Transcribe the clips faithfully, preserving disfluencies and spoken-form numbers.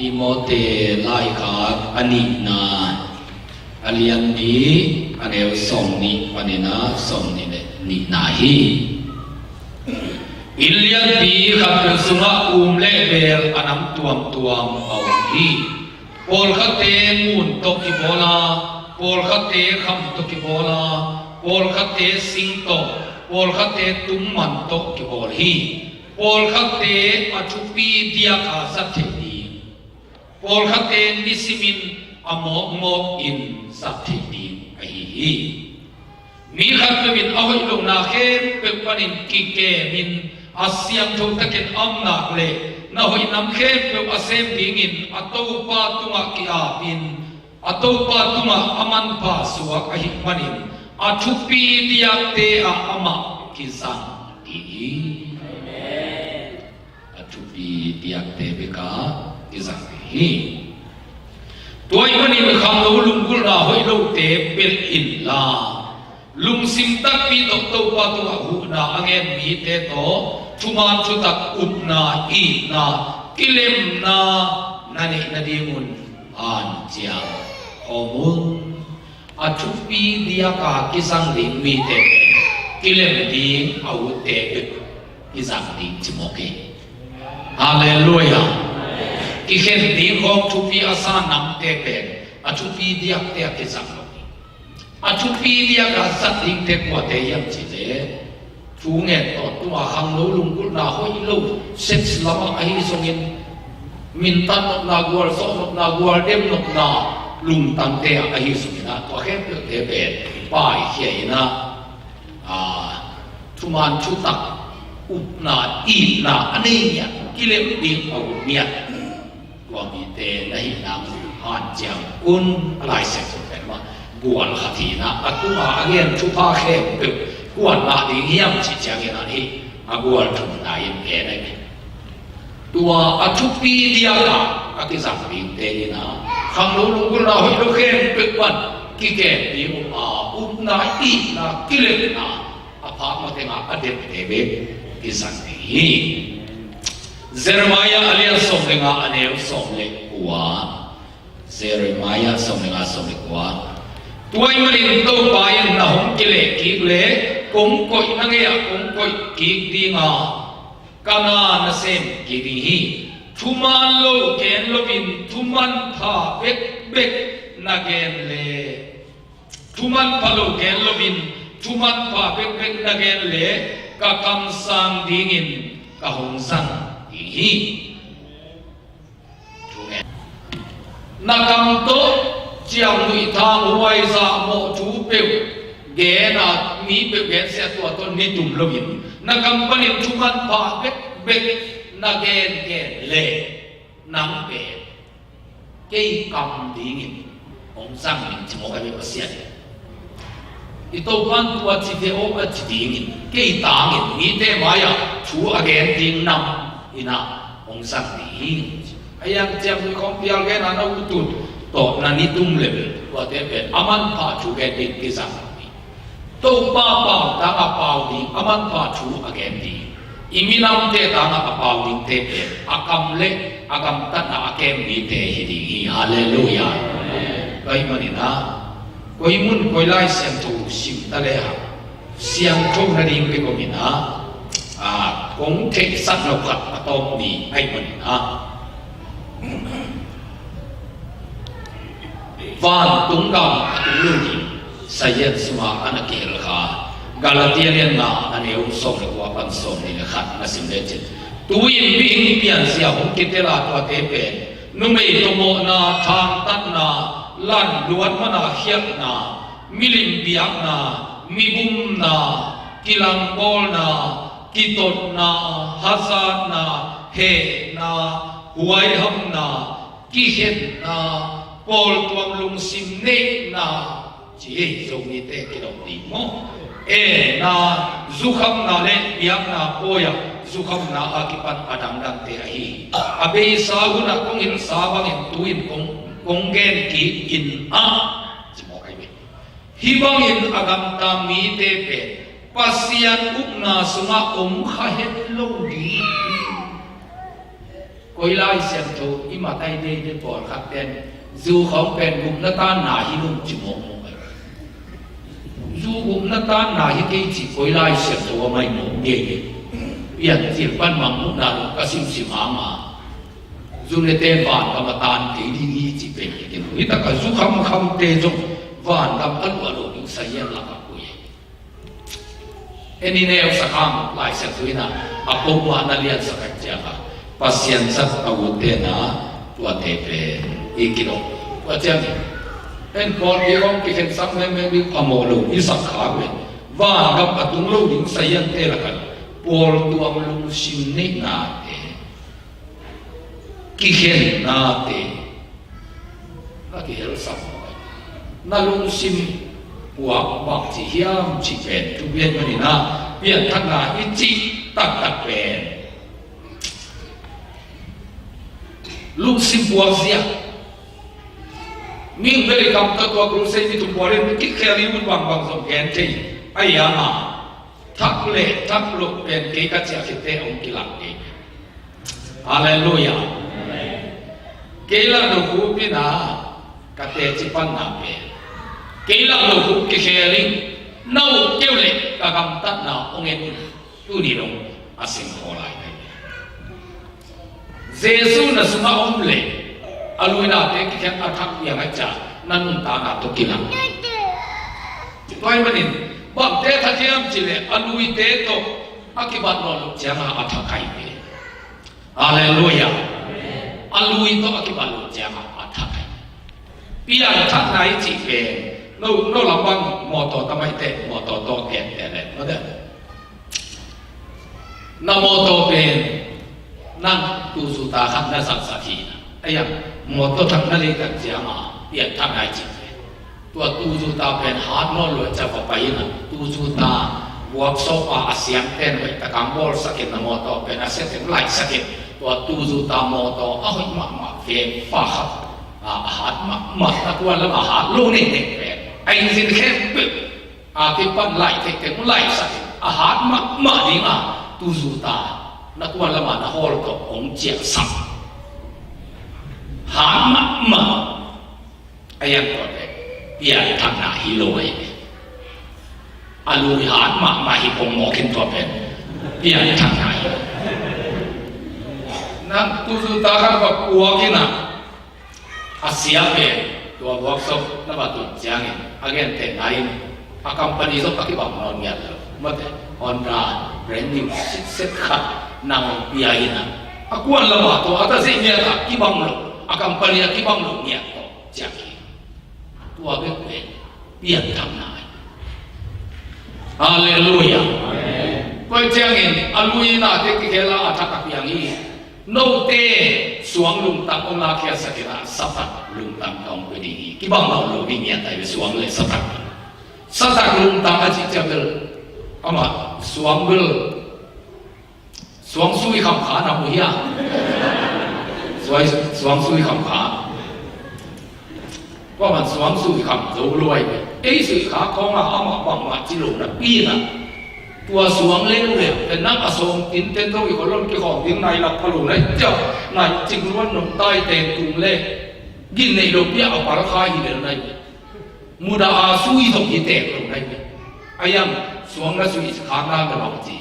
Timote laikhak a nihna, a lian nih, a neu sawmnih panin a sawmnih le nihna hi. Inn lianpi khatpeuh sungah um le beel a nam tuamtuam a om hi. Pawlkhatte ngun tawh kibawl a, pawlkhatte kham tawh kibawl a, pawlkhatte sing tawh, pawlkhatte tumman tawh kibawl hi. Pawlkhatte a thupi diaka zat theih ding, pawlkhatte nisimin a mawkmawkin zat theih ding ahi hi. Mi khatpeuh in a hoih lohna khempeuh panin kikemin a siangtho takin a om nak le na hoih nam khempeuh a sem dingin a Topa tungah ki-apin a Topa tungah a manpha suak ahih manin a thupi diakte ah amah kizang ding hi. A thupi diakte bek a kizang hi. Tua ahih manin khangno lunggulhna hoih lote pelh inla, lungsim takpi tawh Topa tungah huhna a ngen mite tawh thuman thutak upna, itna, kilemna na neih nadingun hanciam khawm un. A thupi diaka kizang ding mite pen kilem ding a utte bek kizang ding ci mawk hi. Halleluiah. Kikhen ding khawng thupi a sa namte pen a thupi diakte a kizang lo hi. A thupi diaka zat dingte kuate hiam cih leh thu ngen tawntung a khangno lunggulhna hoih lo, sex lamah ahi zongin, mintat nopna, gualzawh nopna, gualdem nopna lungtangte ah ahi zongin ah, tua khempeuhte pen paikhia in ah, aa, thuman thutak, upna itna a nei ngiat, kilem ding a ut ngiat, tua mite na hih nang hanciam un. A Lai Siangtho pen mah gual khat hi in ah, a tunga a ngen thupha khempeuh kuan ngah ding hiam cih ciangin ah hih a gual thumna in en ahi. Tua a thupi diaka a kizang dingte in ah khangno lunggulhna hoih lo khempeuh pan kikem ding uh a, upna, itna, kilemna a phak mateng a a demte bek kizang ding hi. Jeremiah a lian sawm le nga, a neu sawm le kua. Jeremiah sawm le nga, sawm le kua. Tua ahih manin Topa in na hong kileh kik le kong koih na ngei ah kong koih kik ding a, ka na na sem kik ding hi. Thuman lo gen loin thumanpha bekbek na gen le Thumanpha lo gen loin thumanpha bekbek na gen le ka kamsang dingin ka hong zang ding hi. Na kam tawh ciangnuih thanghuai zahmawh thu peuh gen a, mi peuh gen sia tua tawh nitum loin na kam panin thumanpha bekbek na gen gen le nang pen kei kam dingin hong zang ning ci mawk a, Pasian i Topan tua ci ve aw a ci dingin kei tangin mite mai-ah thu a gen ding nam in ah hong zang ding hi. A yang ciang mi khawng pial gen a na utut tawh na nitum lem tuate pen a manpha thu gen ding kizang hi. Topa pau tangah pau ding, a manpha thu a gen ding. I minamte tangah a pau dingte pen a kam le a gamtatna a kem mite hi ding hi. Halleluiah. Tua ahih manin ah koi mun koi lai siangtho sim ta le hang, siangtho nading bek om in ah, a, kong theihsak lo khat a tawp ni ahih manin ah, vantung gam a tung lo ding science sungah a na kihel kha. Galatia lian nga, a neu sawm le kua pan sawmnih le khat na sim lecin, tu-in mihing pianzia hong kitel a, tuate pen numei tawh mawhna, thangtatna, lanluat mana khialhna, milim biakna, mibumna, kilangbawlna, kitotna, hazatna, hehna, huaihamna, kikhenna, pawltuam lungsim neihna, ci hi. Zomite kidong ding maw? Ehna, zukhamna le biakna pawi-ah zukhamna a kipan a dangdangte ahi hi. A beisa hunah kong hilhsa bangin tu-in kong, kong gen kik in ah, ci mawk ahi hi. Hih bangin a gamta mite pen Pasian ukna sungah om kha het lo ding hi. Koi Lai Siangtho i mat ai deidei pawlkhat ten zu khawng pen gupna tanna hi lungci mawkmawk ai. Zu gupna tanna hi kei cih koi Lai Siangtho a mai mawk deidei. Piancil pan Mangmuhna lung ka simsim hang a, zu nete vangam a tan kei ding hi cih pen hi kei. Hi taka zu khamkhamte zong vangam a luah lo ding sa hian lakah koi ai. Eni neu sakhang Lai Siangtho in a, a pokmah na lian sakhat ciang a, Pasian zat a utte na tuate pen i kidong. Tua ciang en pawlpi hong kikhen sak mengmeng ding phamawh lo i sak kha pen vangam a tung lo ding sa hiante lakah pawl tuang lungsim neihnate, kikhennate, a kihel sak na lungsim puak bang ci hiam ci pen tu pian manin a pianthakna i cih taktak pen lungsim puak zia. Ming beli kam ta tua crusade ni tum pualin kikhel i mun bang bang zong gen thei a iang a thak le thak lo pen kei ka ciah khitte hong kilang kei. Halleluiah. Kei la lo hupina ka teci panna pen kei la lo hup kikhelin na uh keu le ka gamtatna hong en tuni dong a sing khaw lai kai. Jesu na sungah om le a luinate kikhen a thak piang a ca na nuntakna tawh kilang. Tua ahih manin bangte thak hiam cih le a luite tawh a kibat nawn loh cianga a thak ahi ve. Halleluiah. A lui tawh a kibat loh cianga a thak ahi. Pianthakna i cih pen no, no lampang mawtaw tamaite mawtaw tawh kente le mawte. Na mawtaw pen nang tuzuta khat na zatsak hi na. Aiang mawtaw thak na leitak cianga pianthakna i cih pen tua tuzuta pen hat nawn lo a ca va pai hi na. Tuzuta workshop a a siam pen hoih takang bawlsakin na mawtaw pen a seteng laihsakin tua tuzuta mawtaw a hoih mahmah veng pa khat a hat mahmah na kuan lam a hat lo neihneih pen a inzin khempeuh a kipan laih theiteng laihsak a hat mahmah ding a tuzuta na kuan lama na hawl tawh hong ciahsak. Hat mahmah a iang tua pen pianthakna hi lo ahi ve. A lui hat mahmah hi pongmawkin tua pen pianthakna hi. Nang tuzuta khat va puak in a a sia pen tua workshop na va tun ciangin a gentehna in a company zong a kibang nawn ngiat lo. Mate Honda brand new sitset khat nang hong pia in a a kuan lama tua a ta zih ngiat a kibang lo a company a kibang lo ngiat tawh ciang hi. Tua bek pen pianthakna hi. Halleluiah. Tua ciangin a luinate kikhela a thak a piang hi. Note suang lungtang hong lakkhiatsak in a satak lungtang ka hong pia ding hi. Kibang lo lo ding ngiat ahi ve suang le satak. Satak lungtang a cih ciang bel amah suang bel suang sui khamkha na mu hia. Suai suang sui khamkha. Kua man suang sui kham zo luai. Ei sui kha kong a amah bangmah ci lo na pi na. Tua suang leuleu te nang a sawm tin ten zo i kholon kikhawm ding nai lak pha lo nai cia nai cing luan nong tai teng tung le gin nei lo pia a pal kha hi lel nai. Muda a sui zong hi tek lo nai. A yang suang na sui kha na na bang ci.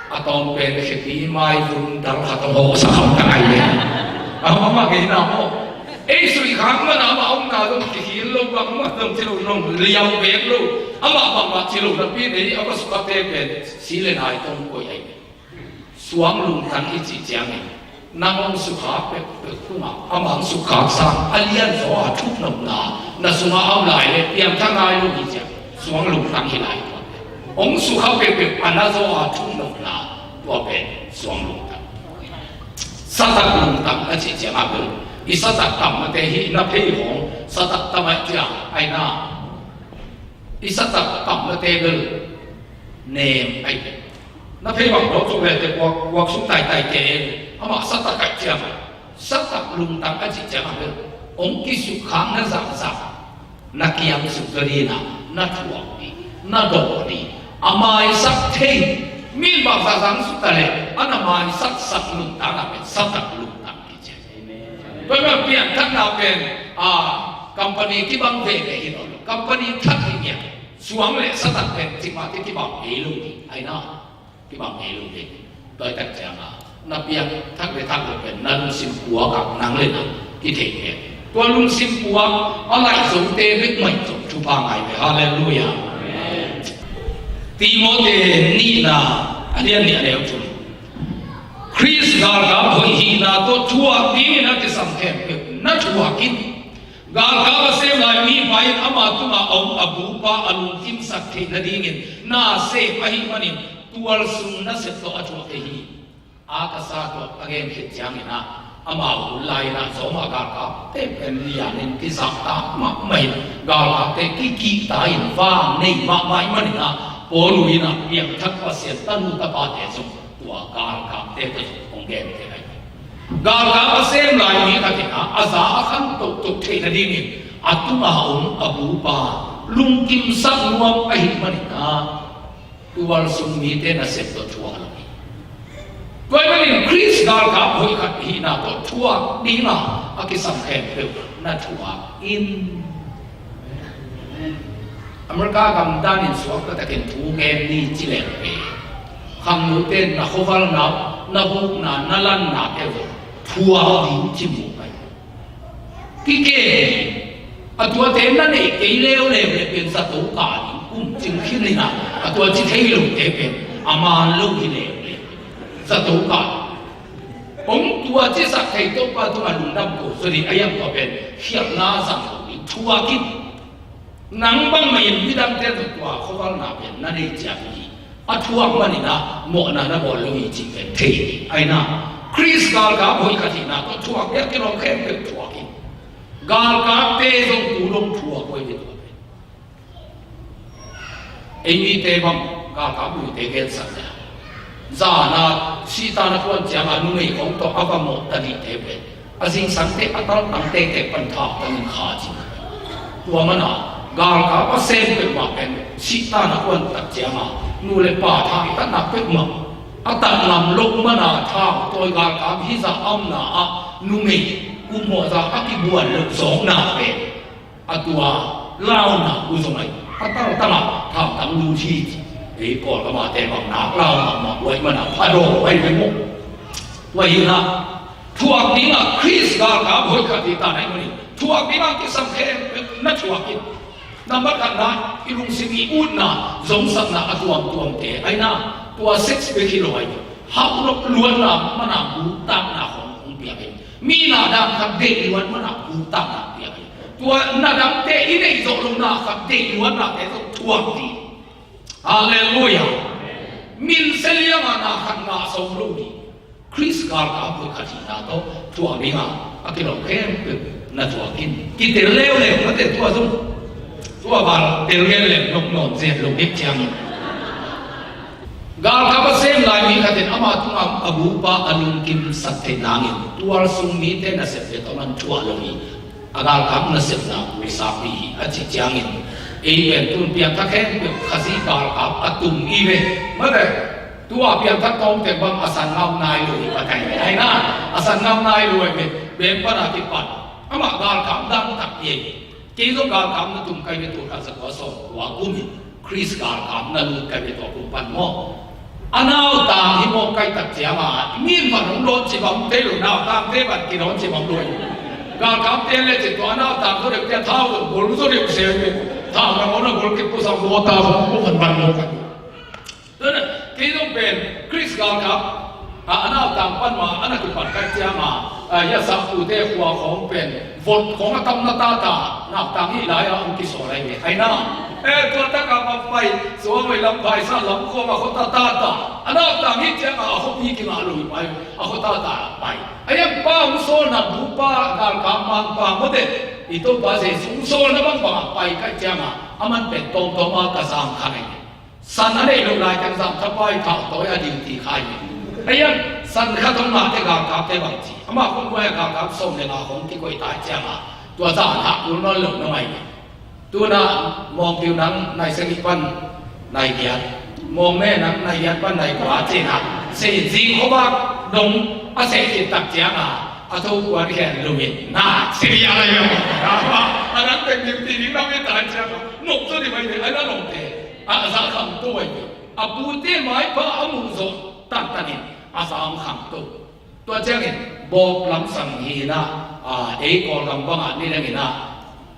A tawng pen khepi mai vun dal khat hong hawh sa kham tak ai le. A hong amah ngeina maw. Ei sui khak man amah omna zong kikhil lo bangmah zong ci lo nong liau bek lo. Amah bangmah ci lo napi nei a va sukate pen si le nai tong koi ai. Suang lungtang i cih ciangin nang hong sukha pekpek tungah amah hong sukha sang a lian zaw a thuk nopna na sungah a om lai le piangthak ngai lo hi ciang suang lungtang hi lai tua pen hong sukha pekpek a na zaw a thuk nopna tua pen suang lungtang. Satak lungtang a cih ciangah bel i satak tamnate hi na phei hong satak tamah ciang aina i satak tamnate bel nem ai pen. Na phei bang dawk tuk leh te kuak kuak sung taitai te amah satak ai ciang a satak lungtang a cih ciang a bel hong kisukkhak na zahzah na kiam suk zaw ding a na thuak ding na dawh ding a maisak thei min bang zahzah hong suk ta leh a na maisaksak lungtang a pen satak lungtang. Tua bang piangthakna pen, a, company kibang veve hi lo. Company thak hi ngiat. Suang le satak pen cik mah te kibang ngei lo hi. Ai na, kibang ngei lo hi. Tua tak ciang a, na piangthak le thak lo pen na lungsim puak a nang le nang kithei hi. Tua lungsim puak a laih zongte bek mah in zong thupha ngai ve. Halleluiah. Timoti nihna a lian nih a neu thum. Khrist galkap hoih hihna tawh thuak dingin a kisam khempeuh na thuak in. Galkap a sem lai mipa in ama tungah a om a bupa a lungkimsak theih nadingin na sem ahih manin tual sung nasep tawh a thuak thei hi. A kasa tawh a gen khit ciangin ah, amau hun lai-in ah Roma galkapte pen lianin kizahtak mahmah in, galkapte kikihta in vang nei mahmah ahih manin ah, Paul in ah piangthak Pasian tanu tapate zong tua galkapte tawh zong hong gente ahi. Galkap a sem lai mi khat in ah, a za a khan tohtoh theih nadingin a tungah a om a bupa lungkimsak nuam ahih manin ah, tual sung mite nasep tawh thuak lo hi. Tua ahih manin Khrist galkap hoih khat hihna tawh thuak dingin a kisam khempeuh na thuak in. America gam danin suakta takin thu gen ni ci leng pe, khangnote na khuavalna, na bukna, na lanna te uh thuak ding ci mu pai. Kikem hi. A tuate na neih kei leuleu le pen zato kah ding kum cing khin hi na, a tua ci thei lote pen a man lo hi leuleu. Zato kah. Hong tua cisak thei Topa tungah lungdam ko zaw ding a, hiam tua pen khialhna zang lo ding thuak in. Nang bangmah in midangte tawh tua khuavalna pen na nei ciat hi. A thuak manin ah mawhna na bawl lo hi cih pen thei hi. Ai na, Khrist galkap hoih khat hihna tawh thuak ding a kilawm khempeuh thuak in. Galkapte zong tu dong thuak uh hi tua pen. Ei mite bang galkap luite gensak le, zan a sihtan a kuan ciangin numei khawng tawh a va mawh ta dingte pen a zingsangte a taltang tektek pan thautang in kha cin. Tua manin galkap a sem peuhmah pen sihtan a kuan tak ciangin nu le pa thangtatna peuhmah a tat ngam loh manin thautawi galkap hizah a omna ah numei kummawhza a kibuan loh zawkna pen a tua launa uh zong ahi, a taltang ah thautang lut hi ci. Ei Kawlgam a te bang nak lau mahmah uh ahih manin a phadawk uh ahi ve maw. Tua hi na, thuak dingin Khrist galkap hoih khat hi ta na hih manin thuak dingin kisam khempeuh na thuak in. Nambat khatna, i lungsim i utna zongsakna a tuamtuamte ahi na, tua sex bek hi lo ahi. Hauh nop luatna manin guktakna hong hong piak in. Mi na dang khat deih luat manin guktakna piak hi. Tua na dangte i neih zawh lohna khat deih luatnate zong thuak ding. Halleluiah. Min sia liangin na khat ngah sawm lo ding. Khrist galkap hoih khat hihna tawh thuak dingin a kilawm khempeuh na thuak in. Kitel leuleu mate tua zong. Tua bang tel gen leng nop nawn zen lo ding ciangin. Galkap a sem lai mi khat in ama tungah a bupa a lungkimsak theih nangin tual sung mite nasep bek tawh man thuak lo hi. A galkap nasepna uh sapmi hi a cih ciangin, ei pen tun piangthak khempeuh Khazih galkap a tum i ve. Mate, tua piangthak tawmte bang a san ngau nai lo hi, patai ahi na, a san ngau nai lo hi ve. Bem pana kipan amah galkap dang takpi hi. Kei zong galkap na tum kai ve, tul khat za kua sawm kua kum in Khrist galkap na lut kai ve, tua kum pan maw. A nautang hi mawk kai tak ciangin mi in van hong dawn cih bang thei lo, nautangte van kidawn cih bang lo hi. Galkapte le cih tua a nautang zaw deuh te a thau zong gol zaw deuh se ve. Thau na gol na gol kip pusa mawta hong pu van van mawk kai. Tua na, kei zong pen Khrist galkap a, a nautang pan ma a na kipat kai ciangin, a, i a saptute khua khawng pen vot khawng a tam na tata, nautang hih lai-ah hong kisawl lai ve. Ahi na, e, tua takah va pai, suang vei lam, Phaisa lam khawng a khuata tata, a nautang hih ciangin a khuapi kingah lo hi pai, a khuata tata pai. Ahi a pa hong sawlna, bupa, galkap, mangpa, mawte, i Topa Jesu hong sawlna bangbang a pai kai ciangin a man pen tawmtawm a ka zang kha nai. San a neih loh lai teng zang thapai thau tawi a ding ti khai. Ahi a, san khat hong ngahte galkapte bang ci. Amah khong huai a galkap sawm le nga khong kikoih tai ciangin tua zan hah kul nawn lo na mai. Tuna Mawngpiu nang nai sagih pan nai giat, Mawngme nang nai giat pan nai kua cih na, sei zing khuavak dong a sei khit tak ciangin a A tho kuan khen lumin na siri a lai lo. A nang teng dim ti ding lam i tan ciang a nop zaw ding mai ve. A na lawmte a za khangto ai ve. A pute maipha a muh zawh tantanin a za hong khangto. Tua ciangin Bawp lamsang hi na, a, ei Kawlgam bangah ni dangin a,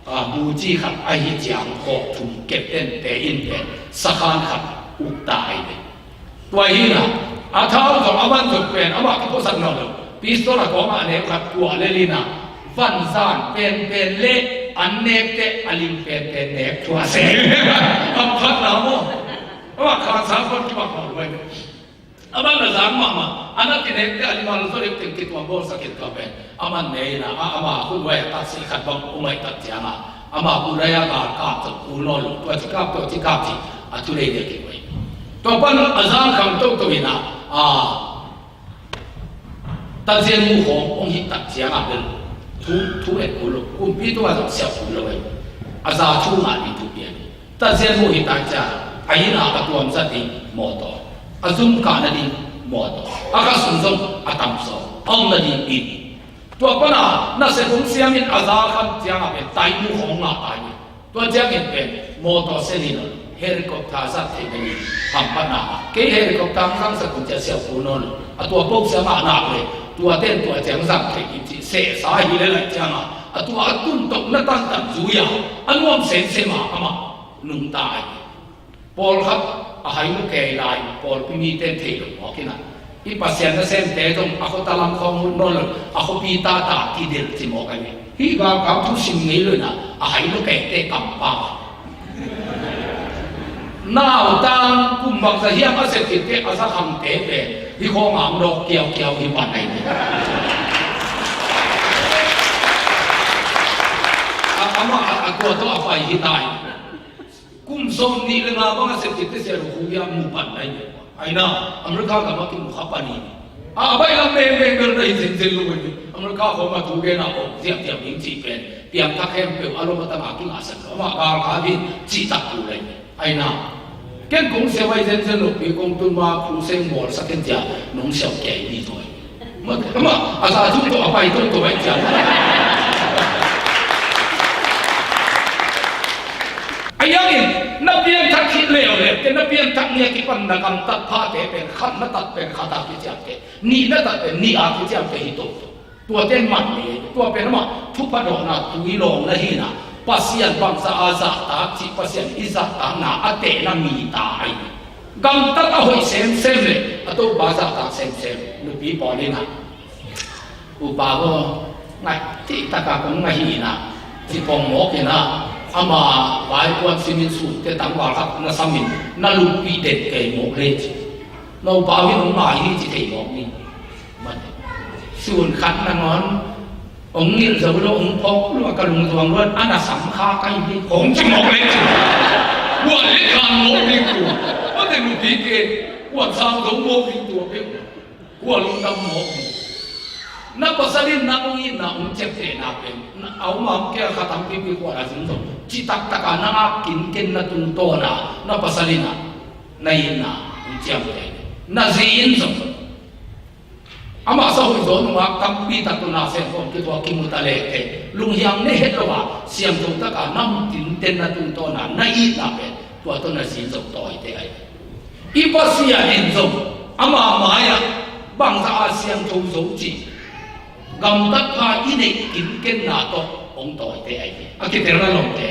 a, buci khat ahi ciang khawk thum keptente in pen sakhan khat ukta ai ve. Tua hi na, a thau zong a van zong pen amah kiphuasak nawn lo. Pistol a kawngah a nek khat kuah lel hi na, van zan penpen le an nekte a lim penpen nek thua se. Hamphatna maw? Amah khansa khon kibak nawn lo ai ve. Amah na zang mahmah, a na kinekte a limal zaw deuh teng kituam bawlsak in tua pen. Amah nei na, a, amah hun vai a taksi khat bang um ai tak ciangah, amah hun lai a gal kap zong kul nawn lo, tua ci kap, tua ci kap ci, a thu lei deuh kik vai. Tua pan a zang khang toto in a, a, tazian mu khawng hong hih tak ciangah bel thu, thu et kul lo, kumpi tua zong siap kul lo ai. A za thu ngah ding thupi ai. Tazian mu hi tak ciang, a inn ah a tuam zat ding mawtaw, a zum kah nading mawtaw, a kha sung zong a tam sawm, a om nading inn. Tua pana nasep hong siam in a za khan ciangah pen tai mu khawng ngah tai. Tua ciangin pen mawtaw sel in helicopter zat thei nading hamphatna. Kei helicopter hong zangsak un cia siau kul nawn lo. A tua po sia ngah nak le, tua ten tua ciang zang thei in ci sehsa hi le lai ciangah, a tua a tun tokna tantan zui a, a nuam semsem a amah nungta ai. Pawlkhat a hai lua kei lai, pawlpi mite thei lo mawk in a, i Pasian nasemte zong a khuata lam khawng hun nawn lo, a khuapi tata kidel ci mawk ai ve. Hih galkap thu sim ngei lo in a, a hai lua keite kampau a, nautang kum bangzah hiam a sep khitte a za khangte pen hih khawng a hong dawk kiaukiau hi pan ai ve. A, amah a, a tua tawh a pai hi tai. Kum sawm nih le nga bang a sep khitte sia lo khu hiam mu pan ai ve. Ai na, America gam a kimu kha pan hi. A, a baih lam beng beng bel na hi zenzen lo ai ve. America khawng a thu gen a kong ziamziam ding cih pen piangthak khempeuh a lom a tang a kingahsak lo. Amah galkap hi cih tak kul ai ve. Ai na, ken kong siau ai zenzen lo pi kong tun ma khu seng bawlsak ken cia nong siau kei mi tawh ai. Mate, amah a za thum tawh a pai tawh tawh ai cia. A yangin na pianthak khit leuleu te, na pianthak ni a kipan na gamtat phate pen khat na tat pen khat a kiciamte, nih na tat pen nih a kiciamte hi to. Tua ten man ni, tua pen amah thupha dawhna tui lawng na hi na, Pasian bangzah a zahtak cih Pasian i zahtakna a tehna mi ta ai. Gamtat a hoih semsem le a Topa zahtak semsem nupi pawl in a, upa aw, ngaih cih taka kong ngaih hi na, ci pong mawk in a, ama vai kuan simin sumte tangval khat na samin na luppih den kei mawk le ci. No pau in hong ngai hi ci thei mawk ni. Sun khat nangawn hong ngilh zo lo, hong phawk lua, ka lungzuang lua, a na sam kha ka hi hi, hong ci mawk le ci. Kuan le khan mawk ding tua. Mate nupi ke, kuan sang zo mawk ding tua pe. Kuan lungdam mawk ding. Na pasal in nang hong itna hong ciaptehna pen a om a, hong kial kha tampipi kuan a zin zo. Citaktak a nang a kinken na tungtawn a na pasal in a na itna hong ciamteh, na zi in zo. Amah sa hoih zaw nungak tampi tak tuna sengkhawm kituak kimu ta leh teh lunghiang ne het lo a siangtho taka na hong tinten na tungtawn a na itna pen tua tawh na zi zo tawi te ai. I Pasian in zong ama mai-ah bangzah a siangtho zo cih gamtat pha i neih kinkenna tawh hong tawi te ai. A kitelna lawmte,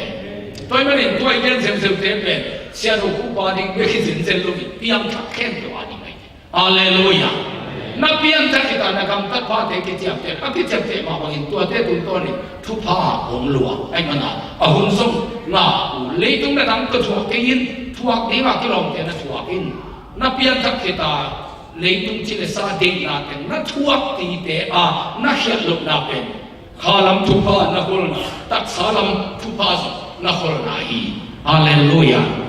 tua ahih manin tua i gen semsemte pen sia lo khupa ding bek hi zenzen lo in piangthak khempeuh a ding ai. Halleluiah. Na pianthak khit a na gamtat phate kiciamteh, a kiciamteh mah bangin tuate tungtawnin thupha hong lua. Ahih manin a hun zong ngah un, leitung na dang tawh thuak kei in, thuak dingah kilawmte na thuak in. Na pianthak khit a leitung ci le sa deihna teng na thuak tite a na khialh lohna pen kha lam thupha na kholhna, taksa lam thupha zong na kholhna hi. Halleluiah.